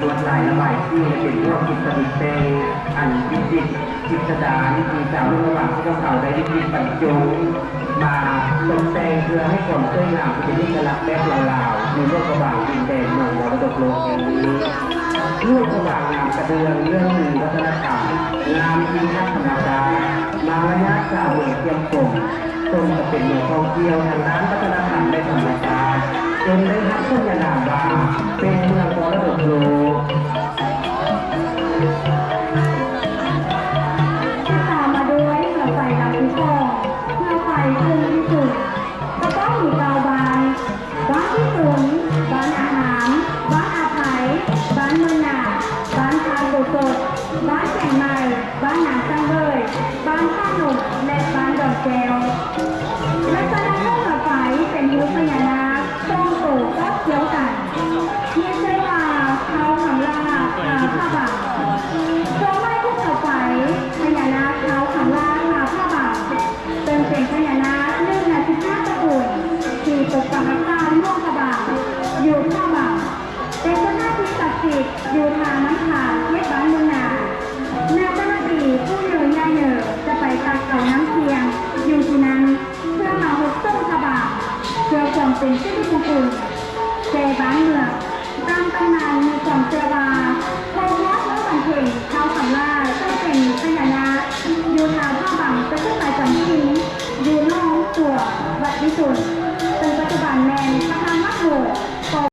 ລວດລາຍລະບາຍສີ ແລະ ເປັນພວກຈິດປະດິດແຕ່ງ ອັນວິຈິດ ຈິດສະດານ ທີ່ຊາວລຸ້ນລະຫວ່າງພວກເຂົາໄດ້ວິຈິດບັນຈົງມາຕົກແຕ່ງ ເພື່ອໃຫ້ຄວາມສວຍງາມທີ່ເປັນເອກະລັກແບບລາວໆ ໃນຫຼວງພະບາງດິນແດນເມືອງມໍລະດົກໂລກແຫ່ງນີ້. ຫຼວງພະບາງງາມກະເບື້ອງ ເລື່ອງລືວັດທະນະທຳ ງາມທີ່ງາມທຳມະຊາດ ມາລະຍາດຊາວເມືອງຊຽງກົງ ສົມກັບເປັນເມືອງທ່ອງທ່ຽວທາງດ້ານວັດທະນະທຳ ແລະ ທຳມະຊາດ ຈົນໄດ້ຮັບສັນຍານາມວ່າເປັນເມືອງມໍລະດົກໂລກ. ຕິດຕາມມາດ້ວຍເຮືອໄຟລຳທີສອງ ເຮືອໄຟເຊິ່ງມີສູນ ຈະຕ້ອງມີເກົ້າບ້ານ, ບ້ານທີ່ສູນ, ບ້ານອາຫານ, ບ້ານອາໄພ, ບ້ານເມືອງນາ, ບ້ານທ່າໂກສົດ, ບ້ານແກງໃໝ່, ບ້ານນາຊ່າງເບີຍ, ບ້ານທ່າໜຸ່ມ ແລະ ບ້ານດອນແກ້ວ. ລັກສະນະຂອງເຮືອໄຟເປັນຮູບພະຍານາກສອງໂຕຄອບຄ້ຽວກັນ ມີຊື່ວ່າທ້າວຄຳຫຼ້າຄາພະບາງ. ຄວາມໝາຍຂອງເຮືອໄຟ ພະຍານາກທ້າວຄຳຫຼ້າຄາພະບາງ ເຊິ່ງເປັນພະຍານາກໜຶ່ງໃນສິບຫ້າຕະກູນ ທີ່ປົກປັກຮັກສາຫຼວງພະບາງ ຢູ່ພະບາງ ເປັນສະຖານທີ່ສັກສິດຢູ່ທ່ານ້ຳຂາວ ເຂດບ້ານເມືອງນາ. ນາງເຈົ້າໜ້າທີ່ຜູ້ເຍີໃຫຍ່ເຍີຈະໄປຕັກເອົານ້ຳທ່ຽງຢູ່ທີ່ນັ້ນ ເພື່ອມາຫົດສົງພະບາງ ເພື່ອຄວາມເປັນສິລິມຸງຄຸນແກ່ບ້ານເມືອງ. ຕາມຕຳນານມີຄວາມເຊື່ອວ່າ ພໍຮອດມື້ວັນເພັງ ທ້າວຄຳຫຼ້າເຊິ່ງເປັນພະຍານາກຢູ່ທ່າພະບາງ ຈະຂຶ້ນມາຈຳສິນຢູ່ໜອງຕົວ ວັດວິສຸນ ເຊິ່ງປັດຈຸບັນແມ່ນພະທາດນ້ຳໂຂງ.